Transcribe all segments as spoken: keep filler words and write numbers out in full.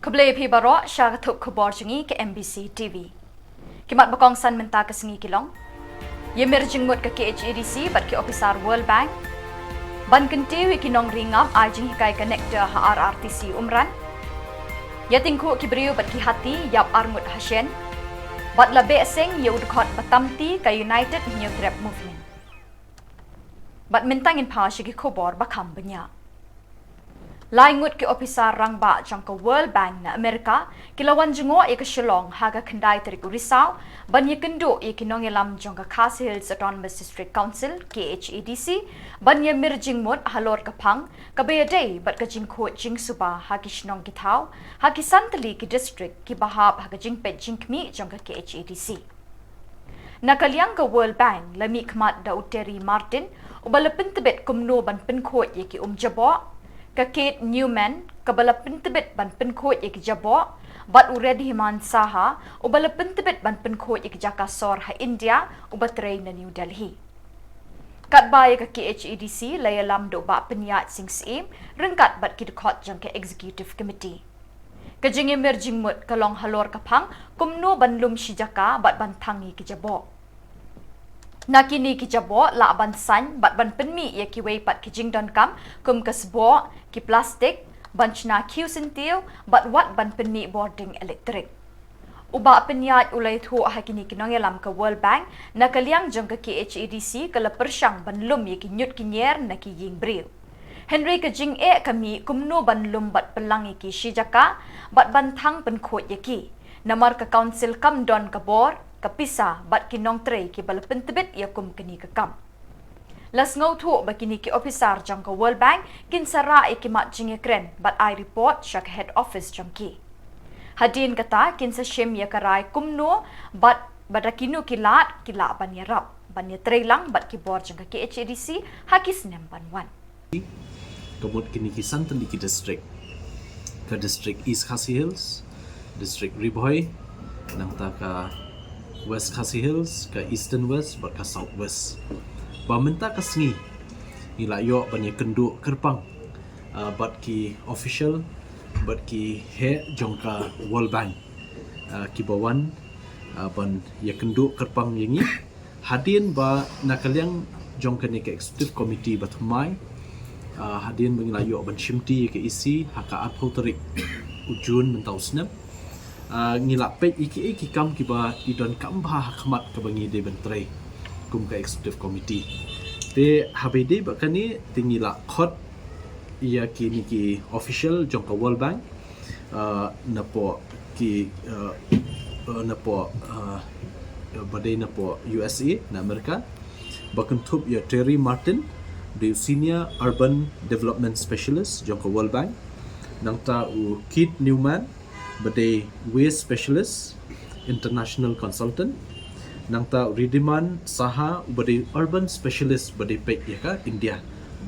Khublei phi baroh sha ka thup khubor jong ngi ka M B C T V. Ki mat ba kongsan mynta ka sngi ki long: ïa mir jingmut ka K H A D C bad ki ophisar World Bank. Ban kyntiew ïa ki nongri ngap ai jinghikai ka NECTAR ha R R T C Umran. Ïa tyngkhuh ki briew bad ki hati ïap arngut ha Shen. Bad la beh seng ïa u dkhot ba tamti ka United Hynñiewtrep Movement. Bad mynta ngin phai sha ki khubor ba kham bniah. Lai ngut ki ophisar rangbah jong ka World Bank na Amerika ki la wan jngoh ïa ka Shillong ha ka khyndai tarik u Risaw ban ïakynduh ïa ki nongïalam jong ka Khasi Hills Autonomous District Council, K H A D C, ban ïa mir jingmut halor ka phang kaba ïadei bad ka jingkhuid jingsuba ha ki shnong ki thaw ha ki san tylli ki district kiba hap ha ka jingpeit jingkhmih jong ka K H A D C. Na ka liang ka World Bank la mihkhmat da u Terry Martin, uba la pyntbit kumno ban pynkhuid ïa ki um jaboh, ka Kate Newman, kaba la pyntbit ban pynkhuid ïa ki jaboh, bad u Riddhiman Saha, uba la pyntbit ban pynkhuid ïa ki jaka sor ha India, uba trei na New Delhi. Katba ïa ka K H A D C la ïalam da u Bah Pynïaid Sing Syiem, ryngkat bad ki dkhot jong ka Executive Committee. Ka jingïamir jingmut ka long halor ka phang kumno ban lum shi jaka bad ban thang ïa ki jaboh. Na kine ki jaboh lah ban saiñ bad ban pynmih ïa kiwei pat ki jingdonkam kum ka sboh, ki plastik, ban shna khiew syntiew bad wat ban pynmih bording elektrik. U Bah Pynïaid u la ïathuh ha kine ki nongïalam ka World Bank, na ka liang jong ka K H A D C ka la pyrshang ban lum ïa ki ñiut ki ñier na ki ïing briew. Hynrei ka jingeh ka mih kumno ban lum bad pynlang ïa ki shi jaka bad ban thang pynkhuid ïa ki. Namar ka Council kam don ka bor, ka pisa bad ki nongtrei kiba la pyntbit ïa kum kane ka kam. La sngewthuh ba kine ki ophisar jong ka World Bank kin sa rah ïa ki mat jingïakren bad ai report sha ka head office jong ki. Hadien kata kin sa shim ïa ka rai kumno bad ba da kino ki lad ki lah ban ïarap ban ïatreilang bad ki bor jong ka K H A D C ha ki snem ban wan. Ka mut kine ki san tylli ki district, ka district East Khasi Hills, district Ri Bhoi, nangta ka West Khasi Hills, ka Eastern West bad ka South West. Ba mynta ka sngi ngi la ïoh ban ïakynduh kyrpang, ah, bad ki official bad ki heh jong ka World Bank, ah, kiba wan, ah, ban ïakynduh kyrpang ïa ngi. Hadien ba na ka liang jong kane ka Executive Committee ba thymmai, ah, hadien ba ngi la ïoh ban shimti ïa ka E C ha ka arphew tarik u Jun mynta u snem, ah, ngi la peit ïa kiei ki kam kiba i donkam bha ha khmat kaba ngi dei ban trei kum ka Executive Committee. Te haba ïadei bad kane te ngi la khot ïa kine ki official jong ka World Bank, ah, napoh ki, ah, ah, napoh, ah, ba dei napoh U S A, na Amerika, ba kynthup ïa Terry Martin, dei u Senior Urban Development Specialist jong ka World Bank, nangta u Kate Newman, ba dei Waste Specialist, International Consultant, nangta u Riddhiman Saha, uba dei Urban Specialist, ba dei peit ïa ka India,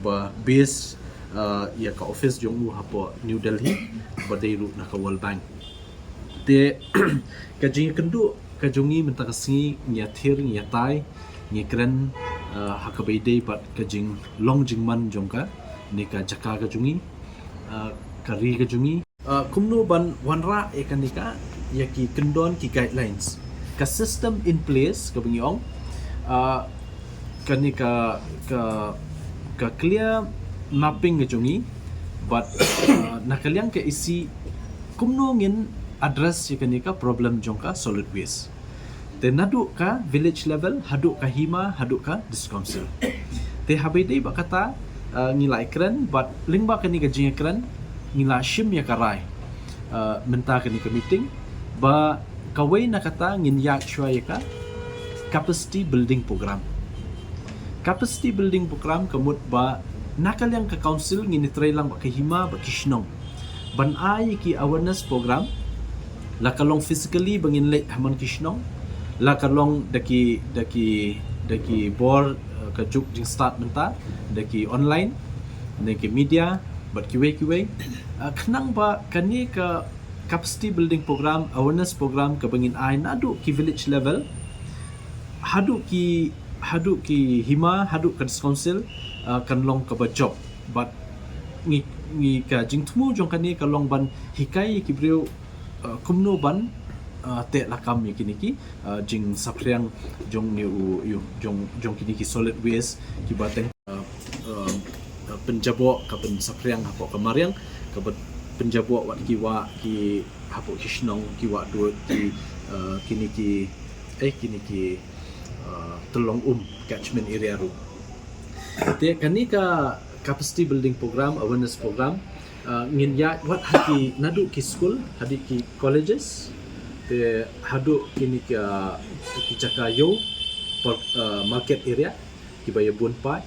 ba base, ah, ïa ka office jong u hapoh New Delhi, ba dei ruh na ka World Bank. Te ka jingïakynduh ka jong ngi mynta ka sngi, ngi ïathir, ngi ïatai, ngi kren, ah, ha kaba ïadei bad ka jinglong jingman jong kane ka jaka ka jong ngi, ah, ka ri ka jong ngi. Ah, kumno ban wanrah ïa kane ka, ïa ki kyndon ki guidelines, ka system in place kaba ngi ong, ah, kane ka, ka, ka clear mapping ka jong ngi, bad, ah, na ka liang ka E C kumno ngin address ïa kane ka problem jong ka solid waste. Te naduh ka village level, haduh ka hima, haduh ka district council. Te haba ïadei bad kata, ah, ngi la ïakren, bad lyngba kane ka jingïakren, ngi la shim ïa ka rai, ah, mynta kane ka meeting, ba kawei na kata ngin ïaid shuwa ïa ka capacity building program. Capacity building program ka mut ba na ka liang ka council ngin ïatreilang bad ka hima bad ki shnong ban ai ki awareness program, la ka long physically ba ngin leit ha man ki shnong, la ka long da ki, da ki, da ki bor, eh, ka juk jingstad mynta, da ki online, da ki media, bad kiwei kiwei. Eh, khnang ba kane ka capacity building program, awareness program kaba ngin ai naduh ki village level haduh ki, haduh ki hima, haduh ka district council, ah, kan long kaba jop. Bad Ngi, ngi ka jingthmu jong kane ka long ban hikai ïa ki briew, uh, kumno ban, uh, teh lakam ïa kine ki, uh, jingsaphriang jong ne u, ïa u, jong, jong kine ki solid waste kiba teng, uh, uh, uh, pynjaboh, ka pynsaphriang hapoh ka mariang, kaba pynjaboh wat ki wah ki hapoh ki shnong, ki wah duh ki, uh, kine ki, eh, kine ki, uh, tyllong um, catchment area ruh. Te kane ka capacity building program, awareness program, uh, ngin ïa wat ha ki naduh ki school, haduh ki colleges, te haduh kine ki, uh, ki jaka ïew, por-, uh, market area, kiba ïa bun paid.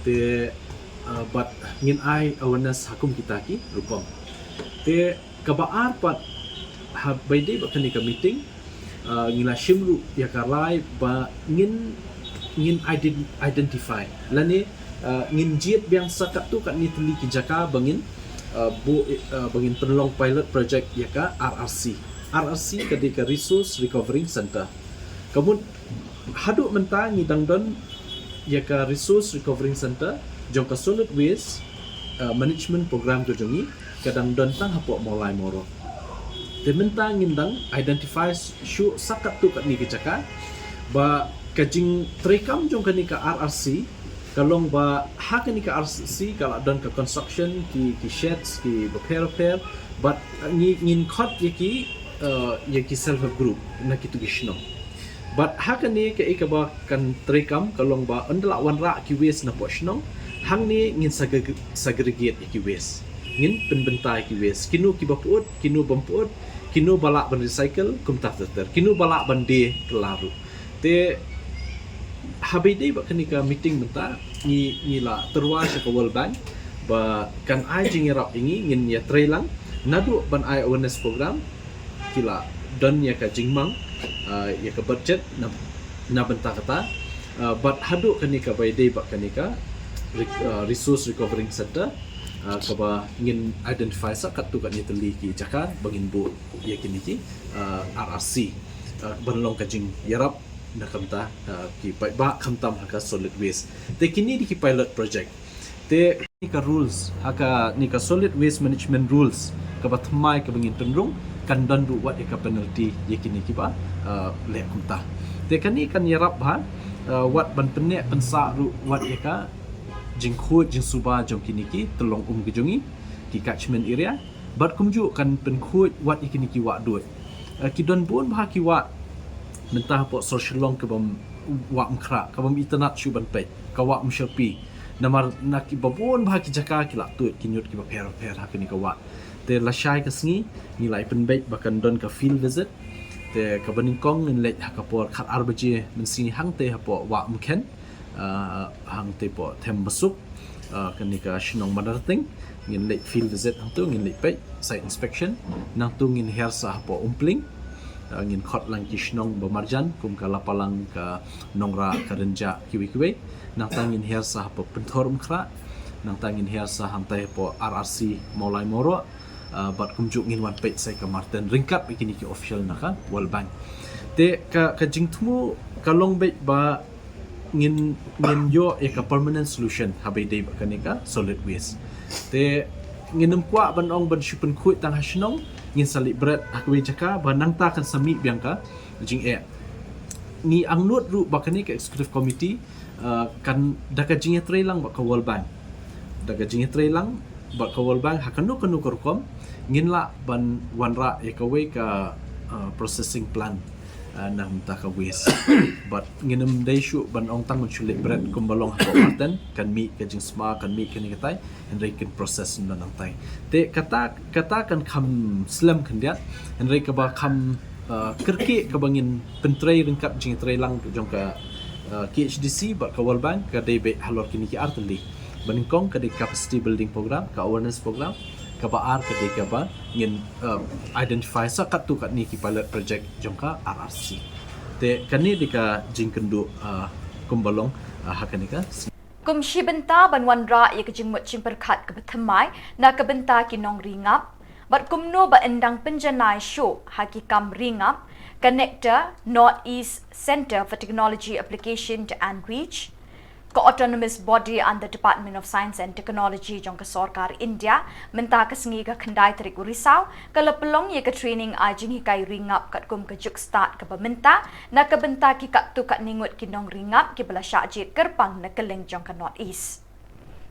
Te, uh, bad ngin ai awareness ha kum kita ki rukom. Te kaba ar pat, ha ba ïadei bad kane ka meeting, uh, ngi la shim ruh ïa ka rai ba ngin, ngin ident-, identify lane, uh, ngin jied biang sa katto katne tylli ki jaka ba ngin, uh, buh, uh, ba ngin pynlong pilot project ïa ka R R C. R R C ka dei ka Resource Recovering Center. Ka mut haduh mynta ngi dang don ïa ka Resource Recovering Center jong ka Solid Waste, uh, Management Program ka jong ngi, ka dang don tang hapoh Mawlai Mawroh. Te mynta ngin dang identify shuh sa katto katne ki jaka, ba ka jingtreikam jong kane ka R R C ka long ba ha kane ka R R C ka la don ka construction, ki, ki sheds, ki bapher bapher, bad, uh, ngi, ngin khot ïa ki, uh, ïa ki self help group na kitu ki shnong. Bad ha kane kaei kaba kan treikam ka long ba ynda la wanrah ki waste napoh shnong, hangne ngin seg-, segregate ïa ki waste. Ngin pynbynta ïa ki waste. Kino kiba pyut, kino bym pyut, kino ba lah ban recycle, kumta ter ter. Kino ba lah ban die kylla ruh. Te ha ba ïadei bad kane ka meeting mynta, ngi, ngi la tyrwa sha ka World Bank ba kan ai jingïarap ïa ngi, ngin ïatreilang naduh ban ai awareness program, ki la don ïa ka jingmang, uh, ïa ka budget na, na bynta kata, uh, bad haduh kane kaba ïadei bad kane ka re-, uh, Resource Recovering Center, uh, kaba ngin identify sa katto katne tylli ki jaka ba ngin buh ïa kine ki, uh, R R C, uh, ban long ka jingïarap na ka bynta, uh, ki paidbah khamtam ha ka solid waste. Te kine dei ki pilot project. Te kane ka rules, ha kane ka Solid Waste Management Rules, kaba thymmai kaba ngin pynrung, kan don ruh wat ïa ka penalty ïa kine kiba, uh, leh kumta. Te kane kan ïarap bha, uh, wat ban pynneh pynsah ruh wat ïa ka jingkhuid jingsuba jong kine ki tyllong um ka jong ngi, ki catchment area, bad kumjuh kan pynkhuid wat ïa kine ki wah duid. Uh, ki don bun bha ki wah mynta hapoh sor Shillong kaba wah Umkhrah, kaba ym itynnad shuh ban peit, ka wah Umshapi. Namar na kiba bun bha ki jaka ki la tuid ki ñiut kiba pher pher ha kane ka wah. Te lashai ka sngi ngi la ïa pynbeit ba kan don ka field visit. Te kaba nyngkong ngin leit ha ka por khatar baje mynsngi hangtei hapoh wah Umkhen, uh, hangtei hapoh Thembasuk, uh, kane ka shnong Madarting. Ngin leit field visit hangtu, ngin leit peit site inspection. Nangtu ngin hiar sa hapoh Umpling. Uh, ngin khot lang ki shnong ba marjan kum ka Lapalang, ka Nongrah, ka Rynjah, kiwei kiwei. Nangta ngin hiar sa hapoh Pynthor Umkhrah. Nangta ngin hiar sa hangtai hapoh R R C Mawlai Mawroh. Uh, bad kumjuh ngin wan peit sa ïa ka Marten ryngkat bad kine ki official na ka World Bank. Te ka, ka jingthmu ka long beit ba ngin, ngin ïoh ïa ka permanent solution ha ba ïadei bad kane ka solid waste. Te ngin ym kwah ban ong ban shu pynkhuid tang ha shnong, ngin sa leit bret ha kawei jaka ba nangta kan sa mih biang ka jingeh. Ngi angnud ruh ba kane ka executive committee, uh, kan da ka jingïatreilang bad ka World Bank, da ka jingïatreilang bad ka World Bank ha kano kano ka rukom, ngin lah ban wanrah ïa kawei ka, uh, processing plant, uh, na bynta ka waste. Bad ngin ym dei shuh ban ong tang ban shu leit bret kumba long hapoh Marten, kan mih ka jingsma, kan mih kane katai, hynrei kin process na nangtai. Te kata, kata kan kham slem khyndiat, hynrei kaba kham, uh, kyrkieh kaba ngin pyntrei ryngkat jingïatreilang jong ka, uh, K H D C bad ka World Bank ka dei beit halor kine ki ar tylli. Ba nyngkong ka dei capacity building program, ka awareness program, kaba ar ka dei kaba ngin, uh, identify sa katto katne ki pilot project jong ka R R C. Te kane dei ka jingkynduh, uh, kumba long, uh, ha kane ka. Kum shi bynta ban wanrah ïa ka jingmut jingpyrkhat kaba thymmai na ka bynta ki nongri ngap, bad kumno ba yn dang pynjanai shuh ha ki kam ri ngap, ka NECTAR, North East Centre for Technology Application and Reach, Ka Autonomous Body under Department of Science and Technology jong ka Sorkar India, mynta ka sngi ka khyndai tarik u Risaw, ka la pynlong ïa ka training ai jinghikai ri ngap katkum ka juk stad kaba mynta, na ka bynta ki katto katne ngut ki nongri ngap kiba la shah jied kyrpang na kylleng jong ka North East.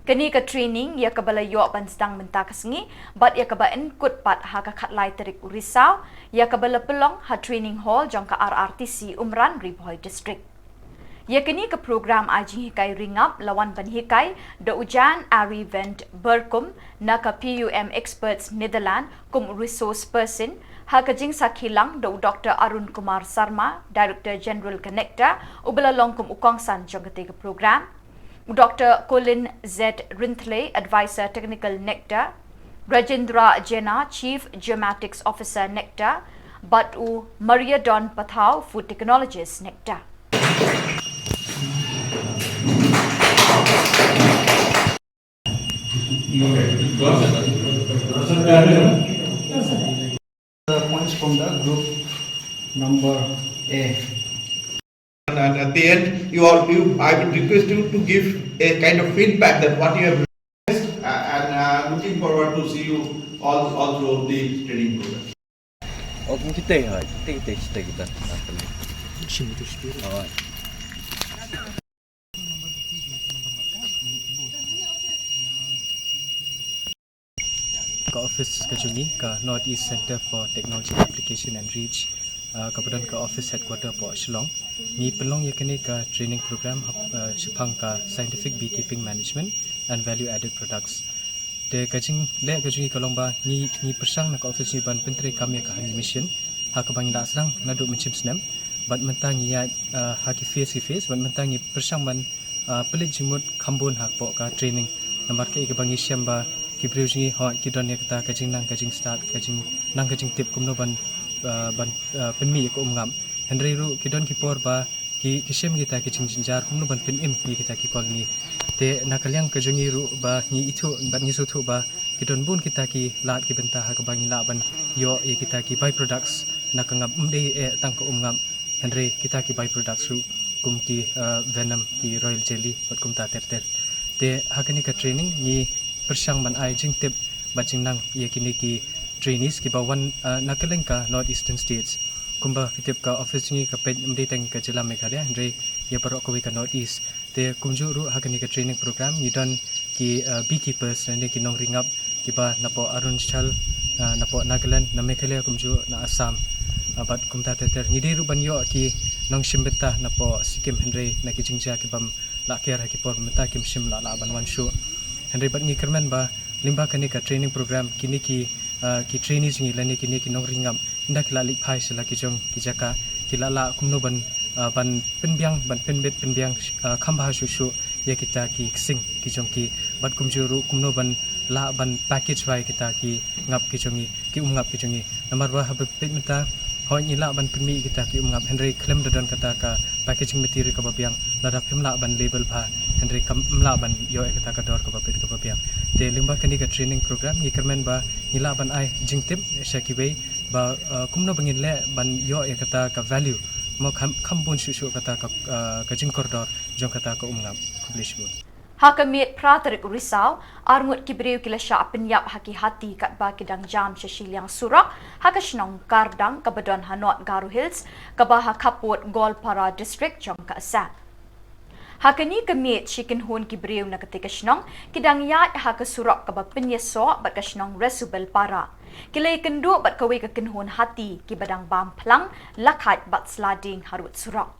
Kane ka training ïa kaba la ïoh ban sdang mynta ka sngi, bad ïa kaba yn kut pat ha ka khatlai tarik u Risaw, ïa kaba la pynlong ha training hall jong ka R R T C Umran, Ri Bhoi District. Ïa kane ka program ai jinghikai ri ngap la wan ban hikai da u Jan Ari Vent Burkum na ka P U M Experts Netherlands kum u resource person, ha ka jingsakhi lang da u Doctor Arun Kumar Sarma, Director General ka NECTAR, uba la long kum u kongsan jong kata ka program, u Doctor Colin Z Rinthlei, Advisor Technical NECTAR, Rajendra Jena, Chief Geomatics Officer NECTAR, bad u Maria Don Pathau, Food Technologist NECTAR. The points from the group number A. And at the end, you all, you, I would request you to give a kind of feedback that what you have requested, uh, and uh, looking forward to see you all, all throughout the training program. Oh, kita, kita, kita, kita, kita. Sini tu, sini. Oh. Ka office ka jong ngi, ka North East Centre for Technology Application and Reach, uh, kaba don ka office headquarter poh Shillong, ngi pynlong ïa kane ka training program hap, uh, shaphang ka Scientific Beekeeping Management and Value Added Products. Te ka jingleh ka jong ngi ka long ba ngi, ngi pyrshang na ka office ngi ban pyntreikam ïa ka Honey Mission ha kaba ngi la sdang naduh mynshem snem. Bad mynta ngi ïaid, uh, ha ki phase ki phase, bad mynta ngi pyrshang ban, uh, pynleit jingmut khambun hapoh ka training. Namar kaei kaba ngi shem ba ki briew jong ngi hooid ki don ïa kata ka jingnang ka jingstad, ka jingnang ka jingtip kumno ban, uh, ban, uh, pynmih ïa ka umngap. Hynrei ruh ki don ki por ba ki, ki shem kita ki jingjynjar kumno ban pynim ïa kita ki colony. Te na ka liang ka jong ngi ruh ba ngi ithuh bad ngi sngewthuh ba ki don bun kita ki lad ki bynta ha kaba ngi lah ban ïoh ïa kita ki by-products na ka ngap, ym dei eh tang ka umngap, hynrei kita ki by-products ruh kum ki, uh, venom, ki royal jelly bad kumta ter ter. Te ha kane ka training ngi pyrshang ban ai jingtip bad jingnang ïa kine ki trainees kiba wan, uh, na kylleng ka North Eastern States. Kumba phi tip ka office jong ngi ka peit ym dei tang ïa ka jylla Meghalaya hynrei ïa baroh kawei ka North East. Te kumjuh ruh ha kane ka training program ngi don ki, uh, beekeepers lane ki nongri ngap kiba napoh Arunachal, uh, napoh Nagaland, na Meghalaya kumjuh na Assam, uh, bad kumta ter ter. Ngi dei ruh ban ïoh ki nongshim bynta napoh Sikkim hynrei na ki jingjia kibym lah kiar ha ki por mynta kim shym lah lah ban wan shuh. Hynrei bad ngi kyrmen ba lyngba kane ka training program kine ki, uh, ki trainees jong ngi lane kine ki nongri ngap ynda ki la leit phai sha la ki jong ki jaka ki la lah kumno ban, uh, ban pynbiang, ban pynbit pynbiang, uh, kham bha shuh shuh ïa kita ki ksing ki jong ki bad kumjuh ruh kumno ban lah ban package bha ïa kita ki ngap ki jong ngi, ki umngap ki jong ngi. Namar ba haba peit mynta hooid ngi lah ban pynmih ïa kita ki umngap hynrei khlem da don kata ka packaging material kaba biang, lada phim lah ban label bha hynrei kam, ym lah ban ïoh ïa kata ka dor kaba peit kaba biang. Te lyngba kane ka training program ngi kyrmen ba ngi lah ban ai jingtip sha kiwei ba, uh, kumno ba ngin leh ban ïoh ïa kata ka value, mo kham, kham bun shuh shuh kata ka, uh, ka jingkordor jong kata ka umngap. Khublei shibun. Ha ka miet phra tarik u Risaw, arngut ki briew ki la shah pynïap ha ki hati katba ki dang jam sha shiliang surok ha ka shnong Kardang kaba don ha North Garo Hills kaba ha khappud Goalpara District jong ka Assam. Ha kane ka miet shi kynhun ki briew na katei ka shnong ki dang ïaid ha ka surok kaba pynïasoh bad ka shnong Resubelpara. Ki la ïakynduh bad kawei ka kynhun hati kiba dang bam phlang, lakhait bad sla dieng harud surok.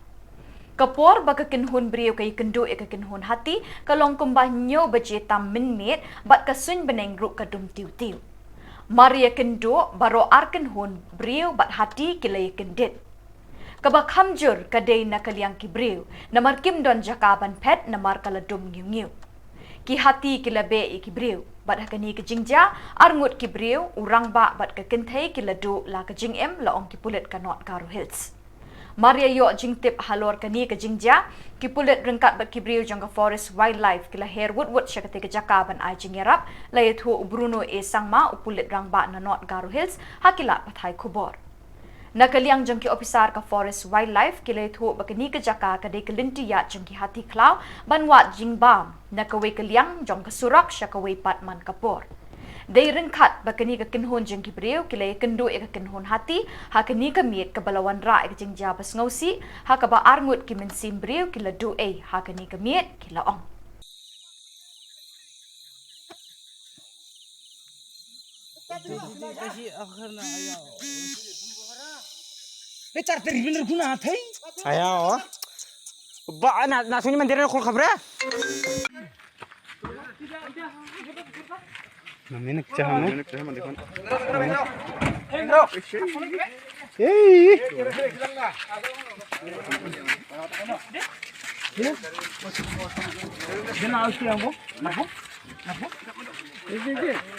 Ka por ba ka kynhun briew ka ïakynduh ïa ka kynhun hati ka long kumba hynñiew baje tam mynmiet bad ka suiñ bneng ruh ka dum tiwtiw. Mar ïakynduh baroh ar kynhun briew bad hati ki la ïakyndit. Kaba kham jur ka dei na ka liang ki briew namar kim don jaka ban phet namar ka la dum ngiwngiw. Ki hati ki la beh ïa ki briew bad ha kane ka jingjia arngut ki briew, u rangbah bad ka kynthei ki la duh la ka jingim, la ong ki pulit ka North Garo Hills. Mar ïa ïoh jingtip halor kane ka jingjia, ki pulit ryngkat bad ki briew jong ka Forest Wildlife ki la her wut wut sha katei ka jaka ban ai jingïarap, la ïathuh u Bruno A Sangma, u pulit rangbah na North Garo Hills, ha ki lad pathai khubor. Na ka liang jong ki ophisar ka Forest Wildlife ki la ïathuh ba kane ka jaka ka dei ka lynti ïaid jong ki hati khlaw ban wad jingbam na kawei ka liang jong ka surok sha kawei pat man ka por. Dei ryngkat ba kane ka kynhun jong ki briew ki la ïakynduh ïa ka kynhun hati ha kane ka miet kaba la wanrah ïa ka jingjia ba sngewsih ha kaba arngut ki mynsiem briew ki la duh ei ha kane ka miet, ki la ong. Aya o. Ba na na suni mandira khol khabra. Na minik chaham. Ei.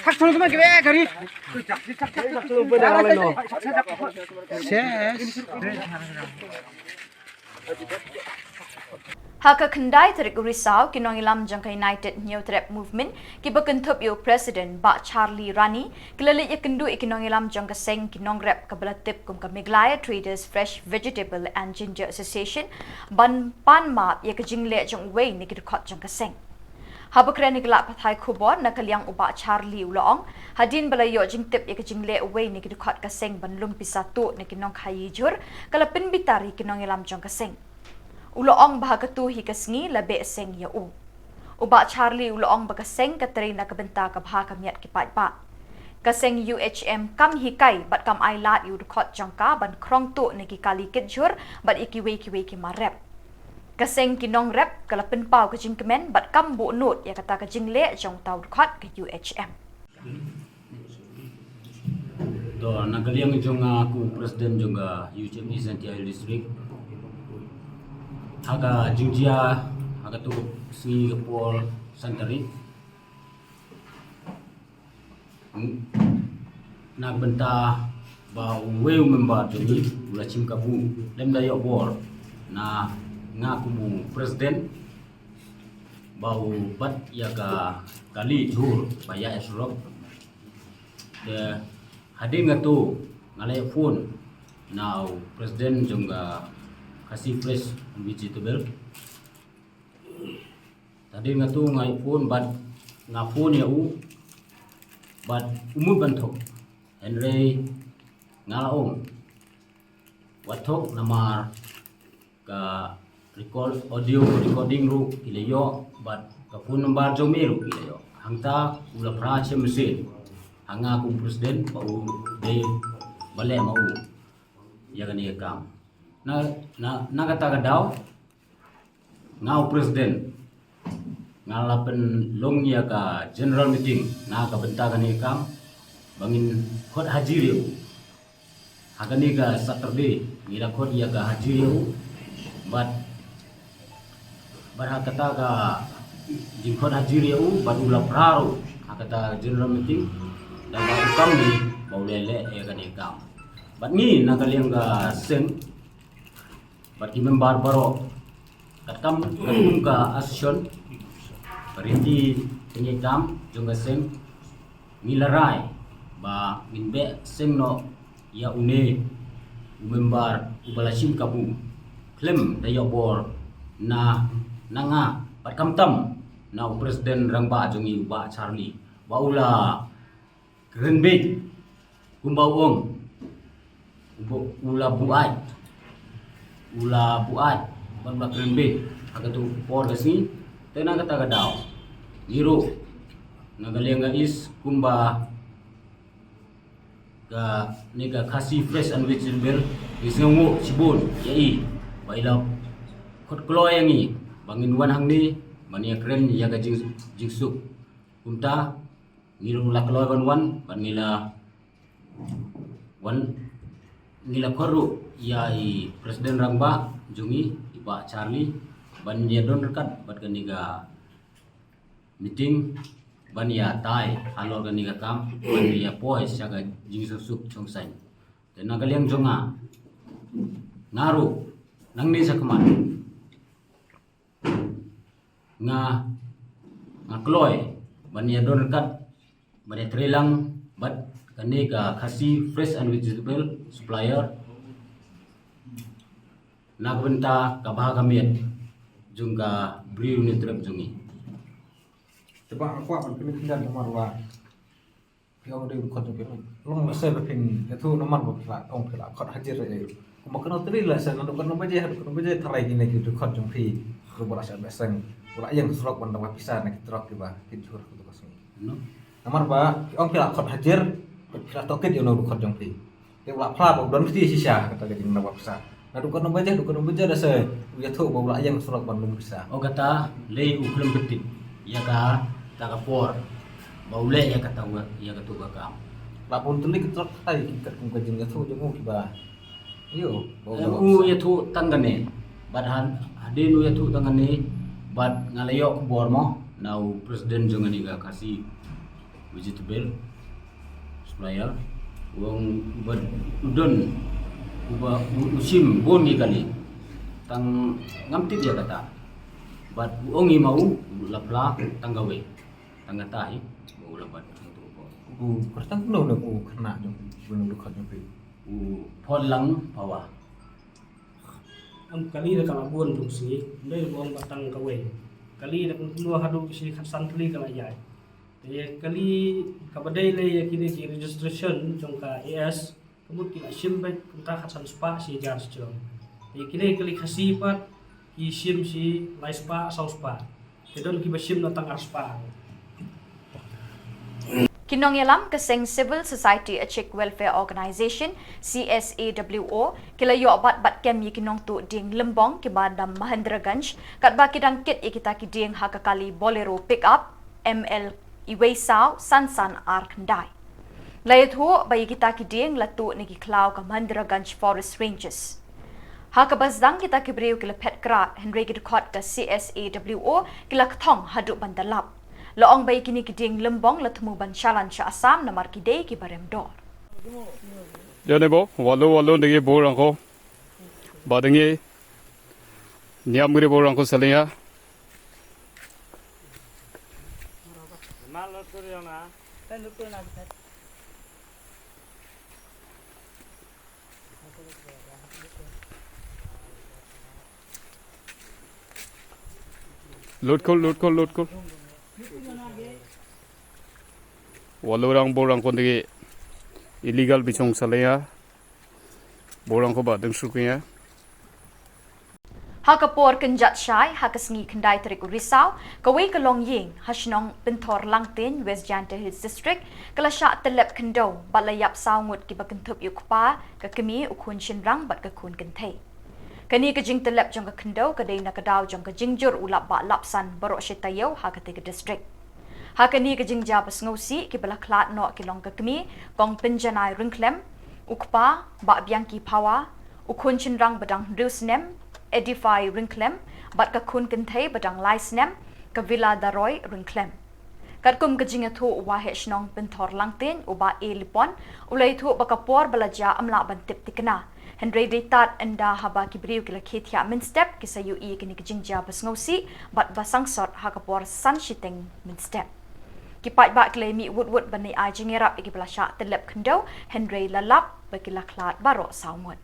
Thak thong kuma kibe gari. Ses. Ha ka khyndai tarik u Risaw, ki nongïalam jong ka United Hynñiewtrep Movement, kiba kynthup ïa u President Bah Charlie Rani, ki la leit ïakynduh ïa ki nongïalam jong ka seng ki nongrep kaba la tip kum ka Meghalaya Traders Fresh Vegetable and Ginger Association, ban pan map ïa ka jingleh jong uwei na ki dkhot jong ka seng. Haba kren ha ki lad pathai khubor na ka liang u Bah Charlie u la ong, hadien ba la ïoh jingtip ïa ka jingleh uwei na ki dkhot ka seng ban lum pisa tuh na ki nongkhaïi jhur, ka la pynbitar ïa ki nongïalam jong ka seng. U la ong ba ha kato hi ka sngi la beh seng ïa u. U Bah Charlie u la ong ba ka seng ka trei na ka bynta ka bha ka miat ki paidbah. Ka seng U H M kam hikai bad kam ailad ïa u dkhot jong ka ban khrong tuh na ki kali kit jhur bad ïa kiwei kiwei ki mar rep. Ka seng ki nongrep ka la pynpaw ka jingkmen bad kam buh nud ïa kata ka jingleh jong uta u dkhot ka U H M. To, na ka liang jong nga kum u president jong ka U H M East Jaintia Hills District, ha ka jingjia ha kato ka sngi ka por san tarik, na ka bynta ba uwei u member jong ngi u la shim kabu, lem da ïoh bor na nga kum u president ba u bat ïa ka kali jhur ba ïaid surok. Te hadien kato nga la ïa phone na u president jong ka Khasi Fresh and Vegetable. Hadien kato nga ïa phone bad nga phone ïa u bad u mut ban thok. Hynrei nga la ong wat thok namar ka record, audio recording ruh ki la ïoh bad ka phone number jong me ruh ki la ïoh. Hangta u la phra shem shen ha nga kum president ba u dei ba leh ma u ïa kane ka kam. Na na na kata ka daw nga u president nga la pynlong ïa ka general meeting na ka bynta kane ka kam ba ngin khot hajir ïa u. Ha kane ka Saturday ngi la khot ïa ka hajir ïa u bad bad ha kata ka jingkhot hajir ïa u bad u la phra ruh ha kata general meeting da ba u kam ngi ba u leh leh ïa kane ka kam. Bad ngi na ka liang ka seng bad ki member baroh katkam ka kum ka association ka riti pynïaid kam jong ka seng ngi la rai ba ngin beh seng noh ïa une u member uba la shim kabu khlem da ïoh bor na na nga bad khamtam na u president rangbah jong ngi u Bah Charlie ba u la kren beit kumba u ong u la buaid u la buaid bad u la kren beit ha kato ka por ka sngi. Te na kata ka daw ngi ruh na ka liang ka East kumba kane ka Khasi Fresh and Vegetable ngi sngewnguh shibun ïa i ba i la khot kloi ïa ngi ba ngin wan hangne ban ïa kren ïa ka jing jingsuk. Kumta ngi ruh la kloi ban wan bad ngi la wan ngi la khot ruh ïa i president rangbah jong ngi i Bah Charlie ban ïa don ryngkat bad kane ka meeting ban ïa tai halor kane ka kam ban ïa poi sha ka jingsuk suk suk saiñ. Te na ka liang jong nga nga ruh nangne sha khmat nga nga kloi ban ïa don ryngkat ban ïa trei lang bad kane ka Khasi Fresh and Vegetable Supplier Na ka bynta ka bha ka miat jong ka briew ne trep jong ngi. Te ba nga kwah ban pynkhyndiat namar ba phi ong dei u dkhot jong phi. Long lehse ba phin ïathuh namar ba phi la ong phi la khot hajir eh. Kumba kano tylli lehse naduh katno baje haduh katno baje tharai kine ki dkhot jong phi. Ruh ba la shah beh seng ba la ïeng surok ban dawa pisa na ki trok kiba kin jhur ha kato ka sngi. No. Namar ba phi ong phi la khot hajir, phi la tohkit ïa uno u dkhot jong phi. Te u la phla ba u don kti shisha kata ka jingdawa pisa. Naduh katno baje, naduh katno baje da se u ïathuh ba u la ïeng surok ban lum pisa. O kata lei u khlem kynti ïa kata ka por ba u leh ïa kata u, ïa katu ka kam. La bun tylli ki trok kata ïa ki katkum ka jingïathuh jong u kiba. Ïo, ba u Em, dawa u pisa. Ïathuh tang kane. Bad han, hadien u ïathuh tang kane. Bad nga la ïoh khubor mo na u president jong kane ka Khasi vegetable supplier. U ong uba u don, uba u, u shim bun ki kali. Tang ngam tip ïa kata. Bad u ong i ma u, u la phla tang kawei. Tang kata hi, ba u la bat hangtu ko. U kyrteng kumno na u khynnah jong u, u dkhot jong phi? U Photlang Phawa. Em, kali da ka la bun jong u sngi, ym dei ba ong ba tang kawei. Kali da kumno haduh ki sngi khatsan tylli ka la ïaid. Te kali kaba dei lei ïa kine ki registration jong ka A S, ka mut ki la shim beit kumta khatsan spah shi hajar shi jrong. Te kine kali Khasi pat ki shim shi lai spah saw spah. Te don kiba shim na tang ar spah. Ki nongïalam ka seng Civil Society Achik Welfare Organisation, C S A W O, ki la ïoh bat bad kem ïa ki nongtuh dieng lymbong kiba na Mahendraganj, katba ki dang kit ïa kita ki dieng ha ka kali Bolero pickup M L uwei saw san san ar khyndai. La ïathuh ba ïa kita ki dieng la tuh na ki khlaw ka Mahendraganj Forest Ranges. Ha kaba sdang kita ki briew ki la phet krad, hynrei ki dkhot ka C S A W O ki la kthong haduh ban da lap. La ong ba ïa kine ki dieng lymbong la thmu ban shalan sha Assam namar ki dei kiba rem dor. Ïa ne bo, wallo wallo dagi borangko. Ba dagi niam gri borangko saleng ïa. Load call, load call, load call. Walorang borangko dagi illegal bichong saleng ïa. Borangko ba dang suknya. Ha ka por kynjat shai, ha ka sngi khyndai tarik u Risaw, kawei ka longïing ha shnong Pynthor Langtien, West Jaintia Hills District, ka la shah tyllep khyndew bad la ïap saw ngut kiba kynthup ïa u kpa, ka kmie, u khun shynrang bad ka khun kynthei. Kane ka jingtyllep jong ka khyndew ka dei na ka daw jong ka jingjur u lap bah lap san baroh shi taïew ha katei ka district. Ha kane ka jingjia ba sngewsih, kiba la khlad noh ki long ka kmie, Kong Pynjanai Ryngkhlem, u kpa, Bah Biangki Phawa, u khun shynrang ba dang hynriew snem, Edify Ryngkhlem, bad ka khun kynthei ba dang lai snem, ka Vila Daroi Ryngkhlem. Katkum ka jingïathuh u waheh shnong Pynthor Langtien, u Bah A Lipon, u la ïathuh ba ka por ba la jia ym lah ban tip thikna. Hynrei dei tad ynda haba ki briew ki la khie thiah mynstep, ki sa ïohi ïa kane ka jingjia ba sngewsih bad ba sangsot ha ka por san shiteng mynstep. Ki paidbah ki la ïa mih wut wut ban ïa ai jingïarap ïa kiba la shah tyllep khyndew, hynrei la lap ba ki la khlad baroh saw ngut.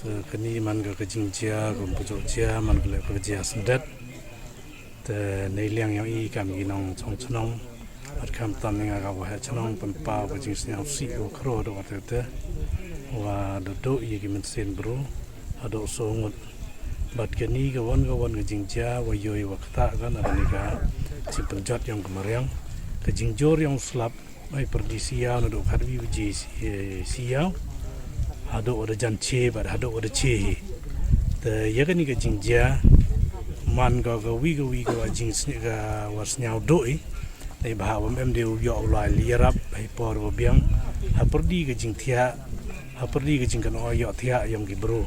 Te kane man ka, ka jingjia, ka ym ka jok jia, man ka leh ka jia syndet. Te nei liang ïong i kam ki nongchong chnong. Bad khamtam ïa nga ka waheh chnong pynpaw ka jingsngewsih ka khro haduh katta katta. Wa duh duh ïa ki mynsiem bru haduh saw ngut. Bad kane ka wan ka wan ka jingjia wa ïoh wa ktah ka na kane ka jingpynjot ïong ka mariang. Ka jingjur ïong slap. Ai pyrdi siaw naduh khatwi baje si, eh, siaw. Haduh wa da jan che bad haduh wa da che hi. Te ïa kane ka jingjia man ka, ka wi ka wi ka wa jingsngi ka wa sniaw duh i. Te bah wa em de u ïoh u lai ïarap ha i por wa biang. Ha pyrdi ka jingthiah, ha pyrdi ka jingkynnoh ïoh thiah ïong ki bru.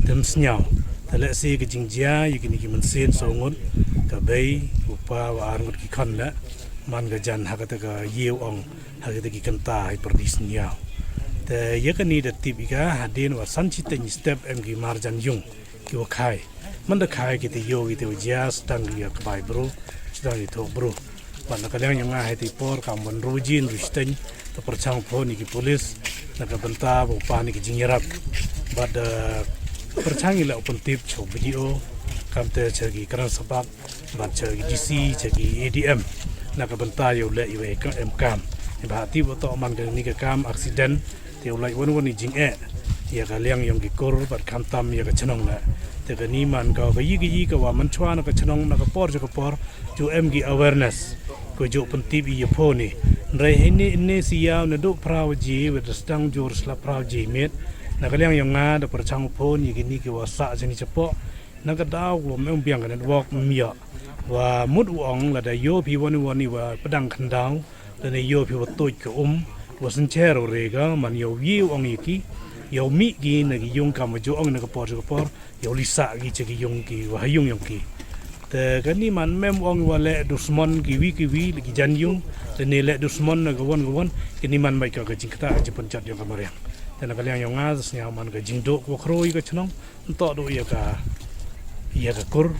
Te ym sniaw. Te lehse ka jingjia ïa kine ki mynsiem saw ngut, ka bei, u pa wa ar ngut ki khon leh. Man ka jan ha kata ka ïew ong ha kata ki kynta ha i pyrdi sniaw. Te ïa kane da tip i ka hadien wa san shiteng step em ki marjan ïung ki wa khai. Man da khai ki te ïoh ki te wa jia sdang ki ïa kbai bru, sdang ki thoh bru. Na ka liang yong nga ha iti i por kam wan ruh jin ruh shteng, te pyrshang phone ïa ki police na ka bynta ba u pan ïa ki jingïarap. Bad, eh, pyrshang ïa la u pyntip sha u B D O, kamte sha ki kren sabab, bad sha ki D C, sha ki A D M, na ka bynta ïa u leh ïa u em kam. Ïa ba ha ti ba to man kane ka kam accident, te u lait wan wan i jingeh ïa ka liang yong ki kur bad khamtam ïa ka chnong na. Te kani man ka ka yi ka yi ka wa man chwa na ka chnong na ka por ja ka por ju em ki awareness. Ko ju pyntip ïa phone ni. Nrai hini ne si yaw na duk phraw ji wit sdang jur slap phraw ji mit. Na ka liang yong nga da pyrchang phone ïa kini ki wa sa jani chapo. Na ka daw ko mem biang ka network mia. Wa mut u ong lada ïoh phi wan wan i wa pdang khndaw. Lane ïoh phi wa tuj ka um, wa syncher u re ka, man ïoh wi u ong ïa ki, ïoh mih ki na ki yung kam wa ju ong na ka por ka por, ïoh lisa ki cha ki yung ki, wa ha yung yong ki. Te kani man mem ong wa leh dusmon ki wi ki wi, ki jan yung, lane leh dusmon na ka wan ka wan, kani man mai ka ka jingkata ka jingpynjot yong ka mariang. Te na ka liang yong nga, sñiaw man ka jingduk wa khro ïa ka chnong, ntok du ïa ka, ïa ka kur,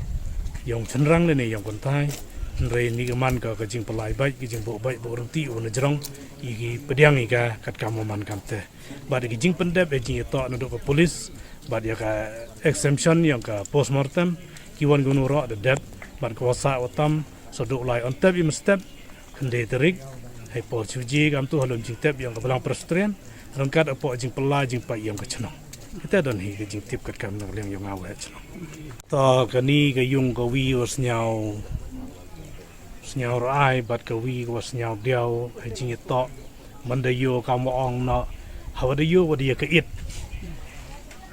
yong chynrang lane yong kyntai. Hynrei ni ka man ka ka jingpalai bait, ka jingbuh bait, buh rynti u na jrong, ïa ki pdiang ïa ka kat kam man kamte. Bad ïa ki jingpyndep, ïa jingïatoh na duk ka police, bad ïa ka exemption, yong ka postmortem, ki wan gunu roh da dep, bad ka wasa watam, sa duk lai on tep ïa mstep, Khyndai tarik, hei por chuji kam tu halum jingtep yong ka Balang Presbyterian, ryngkat apo jingpylla jingpait yong ka chnong. Kita don hi ka jingtip kat kam na liang yong nga wei chnong. To kani ka yung ka wi wa sñiaw, sñiaw rai bad ka wi wa sñiaw diaw, hei jingïatoh, man da ïoh kam wa ong na, hawa da ïoh wa da ïa ka it.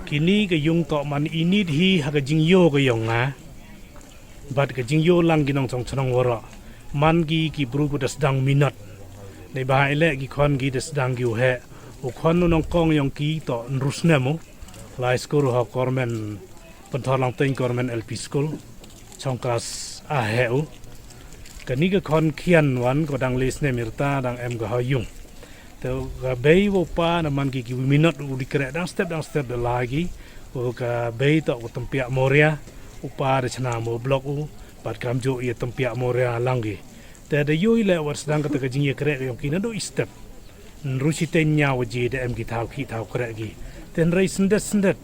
Kini ka yung to man init hi ha ka jingïoh ka yong nga. Bad ka jingïoh lang ki nongchong chnong waroh. Man ki ki bru ku da sdang minot. Nei ba i leh ki khon ki da sdang ki u heh. U khon u nongkong yong ki to nru snem u. Lai skur ha Kormen Pynthor Langteiñ Kormen L P School. Chong klas a heh u. Kani ka khon khian wan ko dang le snem ïrta dang em ka ha yung. Te ka bei wa u pa na man ki ki wi minot u di kreh dang step dang step da la ki. U ka bei to u tympiah moria. U pa da chna mo blok u. Bad kam ju ïa tympiah moria lang ki. Te da ïoh i leh wat sdang kata ka jingïa kreh yong ki na du i step. Nru shi te nya wa ji da em ki thaw ki thaw kreh ki. Te nrei sndet sndet.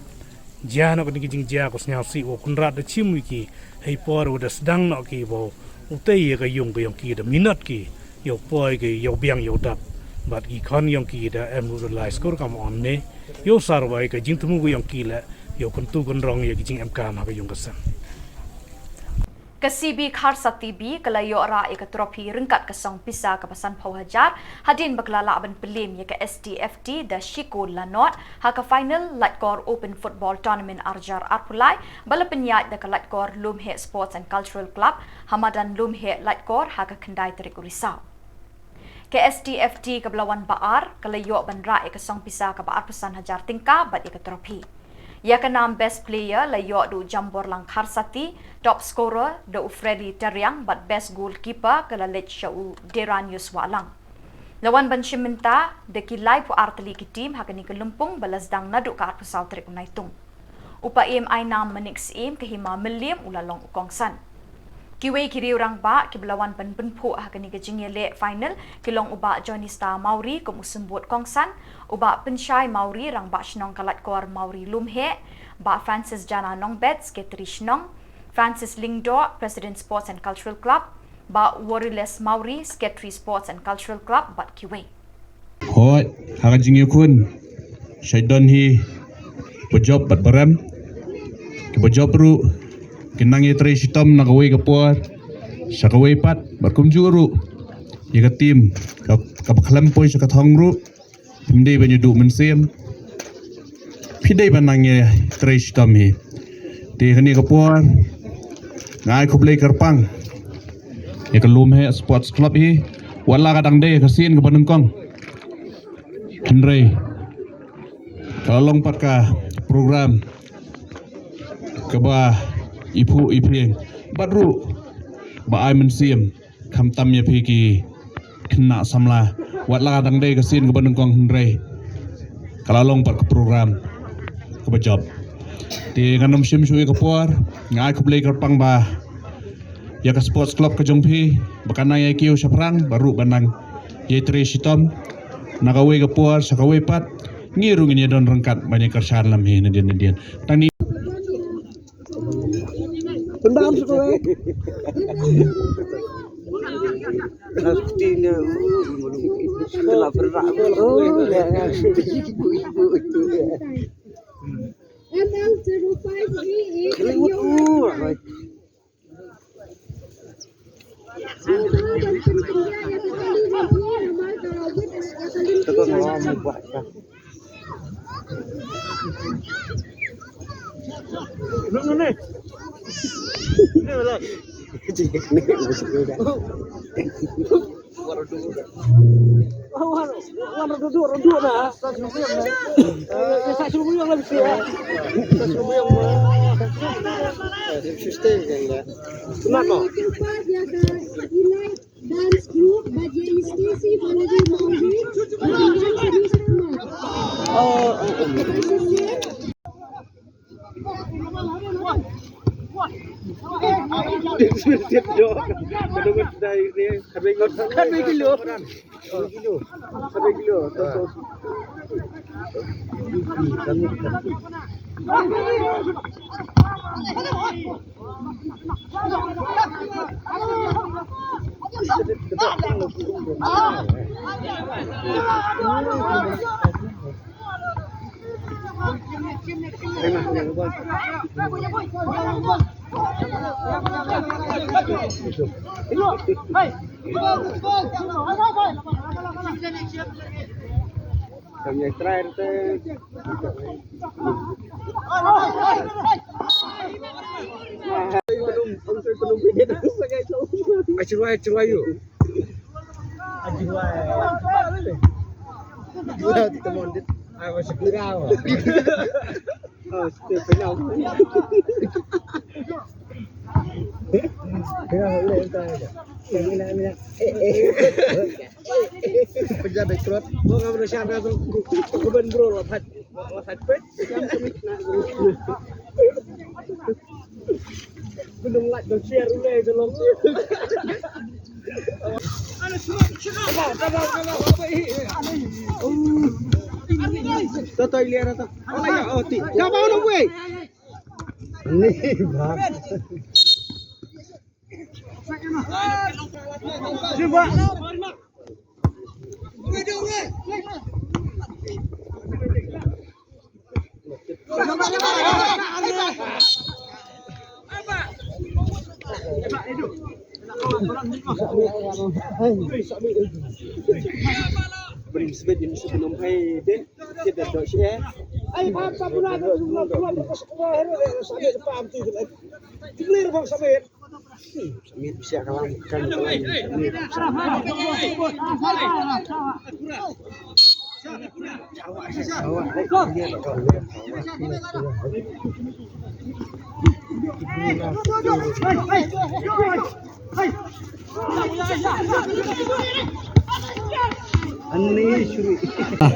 Jia na kani ki jingjia ko sñiaw si wa kunrat da chim wi ki. Hei por wa da sdang na ki wa u te ïa ka yung ka yong ki da minot ki. Yow poi ki, yow biang, yow dap. Bad ki khon yong ki da em u lai skur kam on ne. Yow sarwai ka jingthmu ki yong ki le, yow kyntu kynrong ïa ki jingem kam ha ka yung ka sem. Ka C B Kharsati B ka la ïoh rah ïa ka trophy ryngkat ka song pisa ka ba sanphew hajar, hadien ba ka la lah ban pyllim ïa ka S D F T da shi kol la nod, ha ka final Laitkor Open Football Tournament arjar arphew lai, ba la pynïaid da ka Laitkor Lumheh Sports and Cultural Club, ha madan Lumheh Laitkor ha ka khyndai tarik u Risaw. Ka S D F T ka ba la wan ba ar, ka la ïoh ban rah ïa ka song pisa ka ba arphew san hajar tyngka bad ïa ka trophy. Ïa ka nam best player la ïoh da u Jamborlang Kharsati, top scorer da u Freddy Tariang bad best goalkeeper ka la leit sha u Deranius Wahlang. La wan ban shim bynta da ki laiphew ar tylli ki team ha kani ka lympung ba la sdang naduh ka arphew saw tarik u Naitung. U Paiem Ainam Manik Syiem ka hima Mylliem u la long u kongsan. Kiwei ki riew rangbah ki ba la wan ban pynphuh ha kani ka jingïaleh final ki long u Bah Johnny Star Mawrie kum u symbud kongsan, u Bah Pynshai Mawrie rangbah shnong ka Laitkor Mawrie Lumheh, Bah Francis Jana Nongbet, Secretary shnong, Francis Lyngdoh, President Sports and Cultural Club, Bah Wariles Mawrie, Secretary Sports and Cultural Club bad kiwei. Hooid, ha ka jingïakhun, shai don hi ba jop bad ba rem. Ki ba jop ruh ki nang ïatrei shitom na kawei ka por sha kawei pat, bad kumjuh ruh ïa ka team ka, ka ba khlem poi sha ka thong ruh, phim dei ban ïaduh mynsiem. Phi dei ban nang ïatrei shitom hi. Te kane ka por nga ai khublei kyrpang ïa ka Lumheh Sports Club hi, wat la ka dang dei ka sien ka ba nyngkong. Hynrei ka la long pat ka program ka ba iphuh iphieng bad ruh ba ai mynsiem. Khamtam ïa phi ki khynnah samla, wat la dang dei ka sien ka ba nyngkong hynrei ka la long pat ka program ka ba jop. Te ngan ym shim shuh ïa ka por, nga ai khublei kyrpang ba ïa ka sports club ka jong phi ba kan nang ïa kiew shaphrang, ba ruh ban nang ïa trei shitom na kawei ka por sha kawei pat. Ngi ruh ngin ïa don ryngkat ban ïa kyrshan lem hi nadien nadien. Tang ni. M L zero five A eight. Dance group, but there is Stacy Valerie Mawri, and then Shanish Kumar.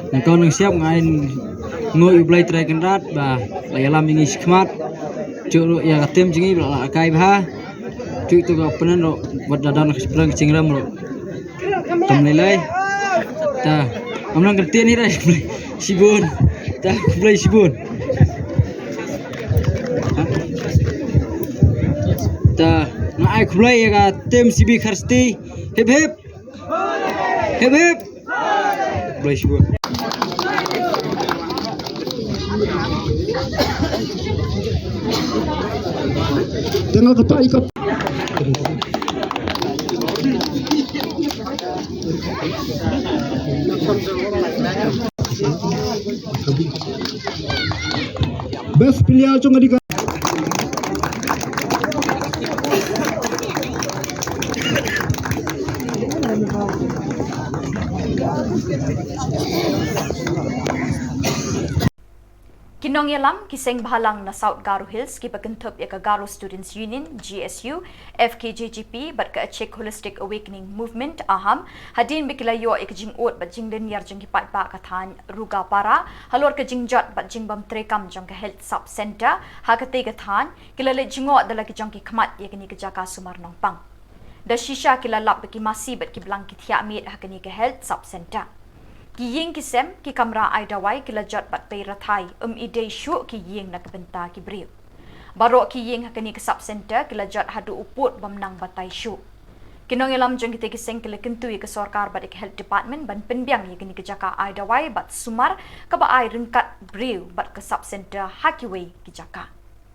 Nyngkong nyngsiap nga ai nguh ïa U Blei Trai Kynrad ba la ïalam ïa ngi shakhmat. Shuh ruh ïa ka tim jong ngi ba la kai bha. Shuh tu ka opponent ruh wat da don ka shiphrang ka jingrem ruh kam lei lei. Ta ngam nang kyntien hi re. Shibun. Ta khublei shibun. Ta nga ai khublei ïa ka tim C B Kharsti. Hip hip. Hip hip. Khublei shibun. Tengok ketak ikut. Best player jong ka liga. Ki Nongïalam ki seng bhalang na South Garo Hills kiba kynthup ïa ka Garo Students Union, G S U, F K J G P bad ka Achik Holistic Awakening Movement, AHAM, hadien ba ki la ïoh ïa ka jingud bad jinglynñiar jong ki paidbah ka thaiñ Rugapara halor ka jingjot bad jingbym treikam jong ka Health Sub Centre ha katei ka thaiñ, ki la leit jngoh da la ki jong ki khmat ïa kane ka jaka sumar nongpang. Da shisha ki la lap ba ki masi bad ki blang ki thiah miet ha kane ka Health Sub Centre. Ki ïing ki sem, ki kamra ai dawai ki la jot bad pei rathai, ym i dei shuh ki ïing na ka bynta ki briew. Baroh ki ïing ha kane ka Sub Centre ki la jot haduh u pud bym nang batai shuh. Ki nongïalam jong kitei ki seng ki la kyntu ïa ka sorkar bad ïa ka Health Department ban pynbiang ïa kane ka jaka ai dawai bad sumar kaba ai ryngkat briew bad ka Sub Centre ha kiwei ki jaka.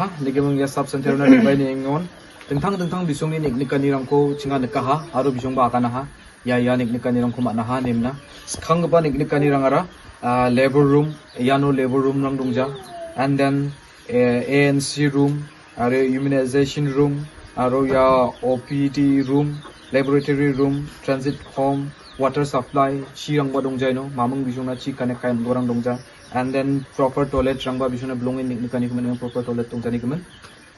Ha, ngi ki mung ïa Sub Centre na ri bai ni ngon. Tengtang tengtang bisong ni nik nik kani rang ko chinga nik ha, aro bisong ba kana ha. Ïa ïa nik nik kani rang ko mat na ha nim na. Skhang ba nik nik kani rang ara, ah, labor room, ïa no labor room rang dongja. And then, eh, A N C room, aro immunization room, aro ïa O P D room, laboratory room, transit home, water supply, chi rang ba dongja ino, mamung bisong na chi kane kain rang dongja. And then proper toilet rang ba bisong na belongin nik nik kani kumen proper toilet dongja ni kumen.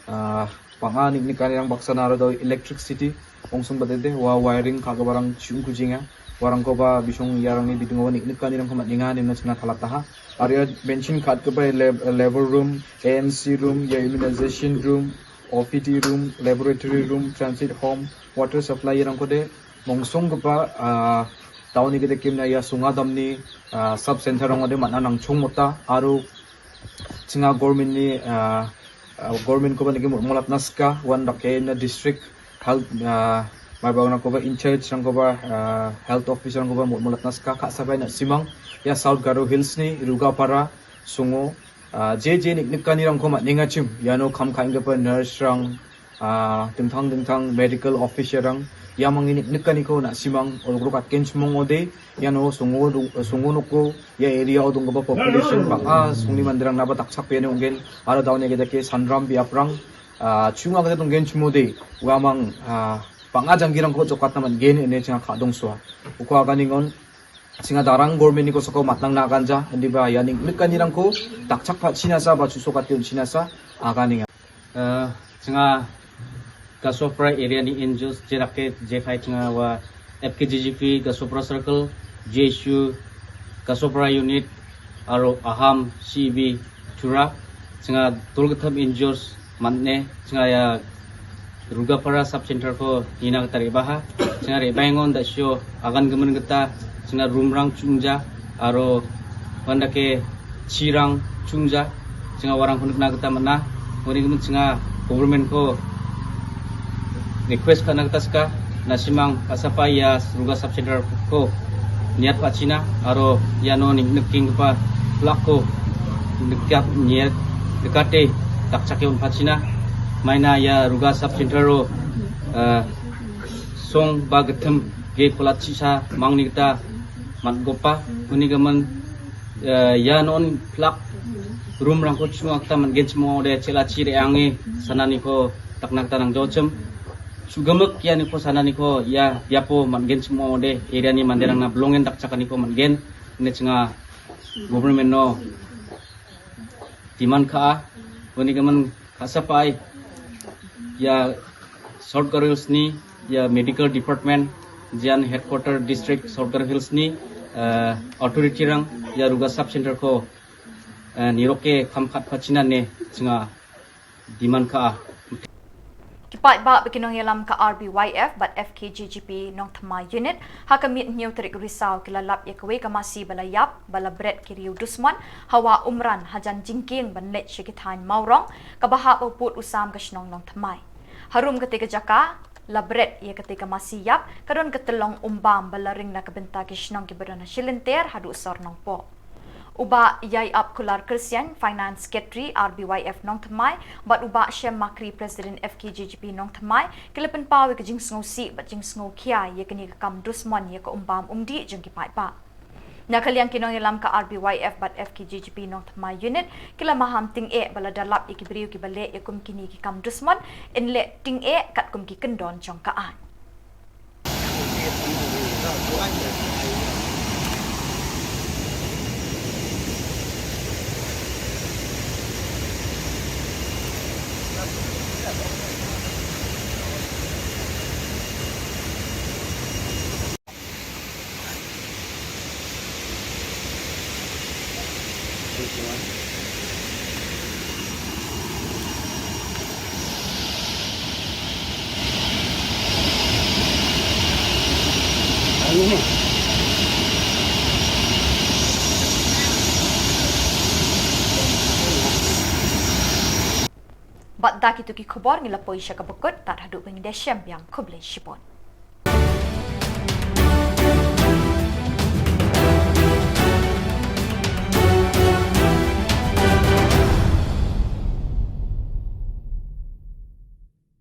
Ah, panga nik nik kani rang baksa na aro do electricity, ongsung ba dede, wa wiring ka ka barang chung ku jinga, warang ko ba bisong ïa rang ni bidung wa nik nik kani rang ko mat ninga ni na china thalat taha. Area mention kat ke ba lab-, labor room, A N C room, ïa immunization room, O P D room, laboratory room, transit home, water supply ïa rang ko de, mongsong ke ba, ah, taun ni kita kim na ïa sunga dam ni, ah, Sub Centre rang ko de mat na nang chung mota, aro chinga government ni, ah, ah, government ko ba ni ki mut mulat naska, wan dak ke na district health, ah, mai ba na ko ba in charge rang ko ba, ah, health officer rang ko ba mut mulat naska, ka sabai na simang, ïa South Garo Hills ni, Rugapara, Sungo, ah, je je nik nik kani rang ko mat ninga chim, ïa no kham ka inga pa nurse rang, ah, tengtang tengtang medical officer rang, ïa mang nik nik kani ko na simang, ol gru kat ken chmong ode, ïa no Sungo du-, Sungo no ko, ïa area o dung ba population ba, ah, sungni mandirang na ba tak chak pe ne ungen, ara daun ïa ke dake sanram bi aprang, ah, chunga ke dong gen chmo de, wa mang, ah, panga jang girang ko chokat na man gen ne changa kha dong swa. Uko aga ningon, chinga darang government ni ko soko matnang na ganja, ndi ba ïa nik nik kani rang ko, tak chak pa china sa, ba chu sokat yon china sa, aga ninga. Eh, chinga Gasopra area ni N G Os jerak ke jekai chinga wa F K G G P Gasopra Circle, G S U Gasopra Unit, aro AHAM C B Tura, chinga tulgatham N G Os manne, chinga ïa Rugapara Sub Centre ko ina kata rebaha, chinga rebaingon da sio agan gemen kata, chinga rumrang chungja, aro wanda ke chirang chungja, chinga warang hunuk na kata mana, wani gemen chinga government ko request ka na kata ska, na simang ka sapa ïa Ruga Sub Centre ko niat pa china, aro ïa no ning neking pa plak ko nekat niat dekate tak chak yon pa china, maina ïa Ruga Sub Centre ro, eh, song ba getem ge kolat chisa mang ni kata mat gopa, kuni gaman, eh, ïa non plak rum rang ko chunga kata man gen chmo de chela chi re angi sana ni ko tak nak tanang jochem. Sugamak ïa ni ko sana ni ko ïa ïa po man gen chmo de area ni manderang na belongen tak chaka ni ko man gen ne chinga government no demand ka, kuni gaman ka sapai ïa South Garo Hills ni, ïa medical department, jian headquarter district South Garo Hills ni, eh, authority rang, ïa Ruga Sub Centre ko, eh, ni roke kam khat pa china ne chinga demand ka. Ki paidbah ba ki nongïalam ka R B Y F bad F K G G P Nongthymmai Unit, ha ka miet hynñiew tarik Risaw ki la lap ïa kawei ka masi ba la ïap, ba la bret ki riew dusmon, hawa Umran hajan jingkieng ban leit sha ki thaiñ Mawrong, kaba hap u pud u sam ka shnong Nongthymmai. Harum kata ka jaka, la bret ïa kata ka masi ïap, ka don ka tyllong umbam ba la ring na ka bynta ki shnong kiba don ha Shilynter haduh sor Nongpoh. U Bah Ïaiap Kular Kyrsiang, Finance Secretary R B Y F Nongthymmai, bad u Bah Shem Makri, President F K G G P Nongthymmai, ki la pynpaw ïa ka jingsngewsih bad jingsngewkhia ïa kane ka kam dusmon ïa ka umbam umdih jong ki paidbah. Na ka liang ki nongïalam ka R B Y F bad F K G G P Nongthymmai Unit, ki la maham tyngeh ba lada lap ïa ki briew kiba leh ïa kum kine ki kam dusmon, yn leh tyngeh katkum ki kyndon jong ka aiñ. Bad da kito ki khubor ngi la poi sha kaba kut, tad haduh ba ngin da shem biang, khublei shibun.